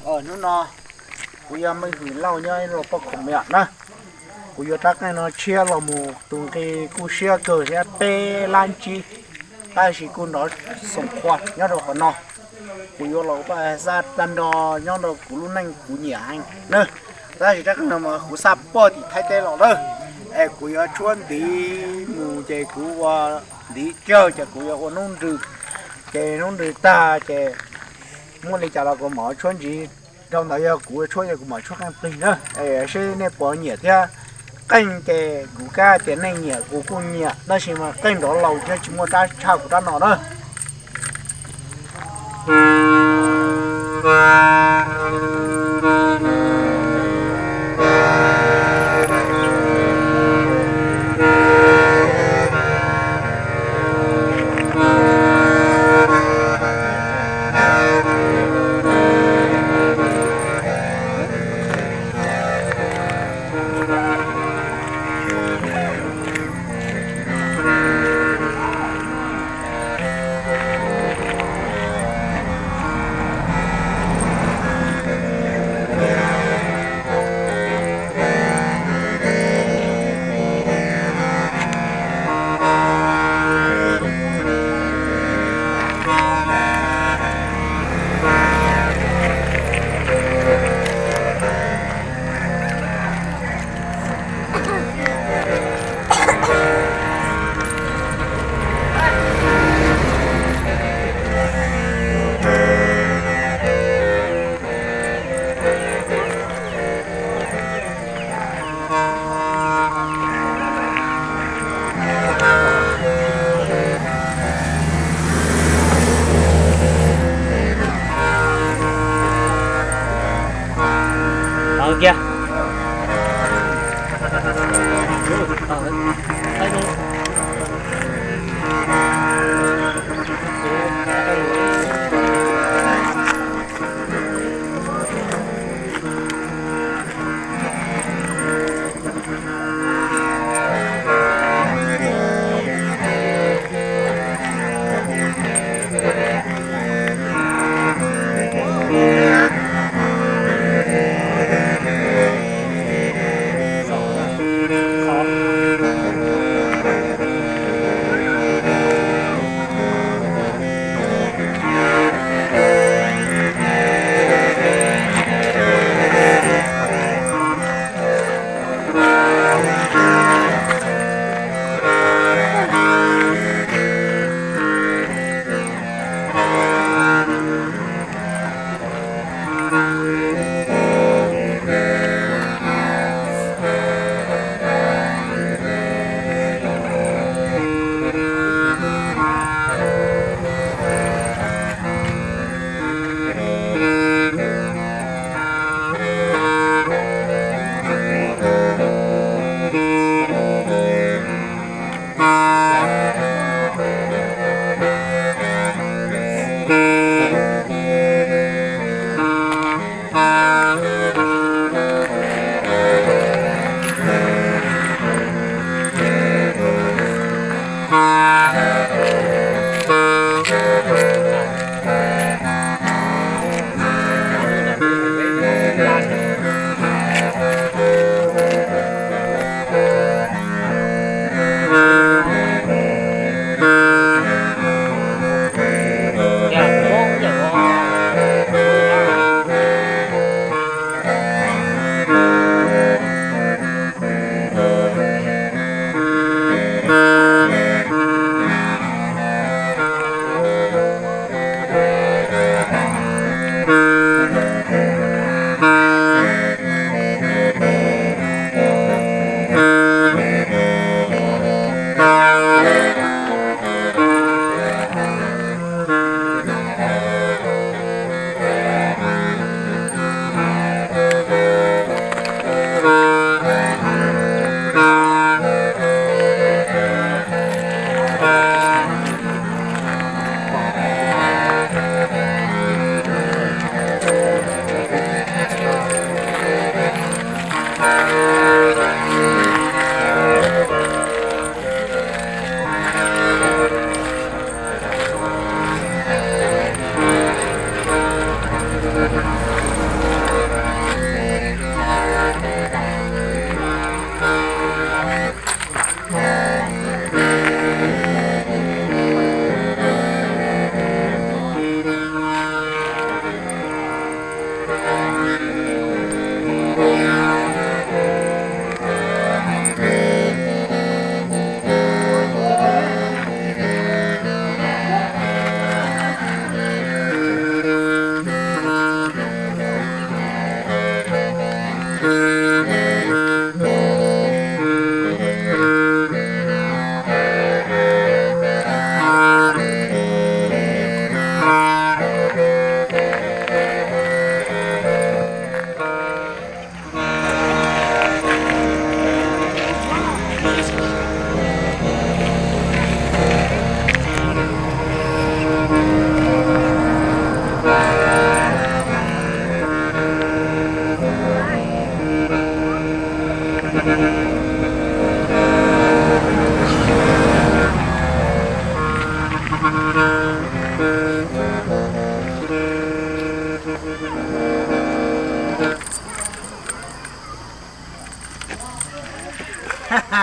Hnub no kuv yog Meej Hwm Lauj nyob ib lub poj khoom me na. Kuv yuav rab qeej no tshiab los mus tus nqi kuj siab kawg thiab peb lab tsib, tab sis kuj nrov xoom qhua nyob rau qhov no. Kuv yuav los paj xaj tag nrho nyob rau kuv lub neej kuv nyiam heev na. Tab sis rab qeej no mas kuv xa puag tim Thaib teb los na. Es kuv yuav tshuab ntiv mus ces kuv ua ntiv kawg ces kuv yuav ua hnub nrws. Ces hnub nrws tag ces muaj li cas los kuv mam tshuab ntxiv. Rau ntawd yog kuv tshuab ces kuv mam tshuab qeej plig na. Es seb nej puas nyiam thiab. Qeej ces kuv kab tias nej nyiam kuv kuj nyiam, tab sis mas qeej nrov laus thiab tsis muaj rab tshaj kuv rab no na.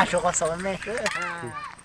Suav qhov xaus me xwb.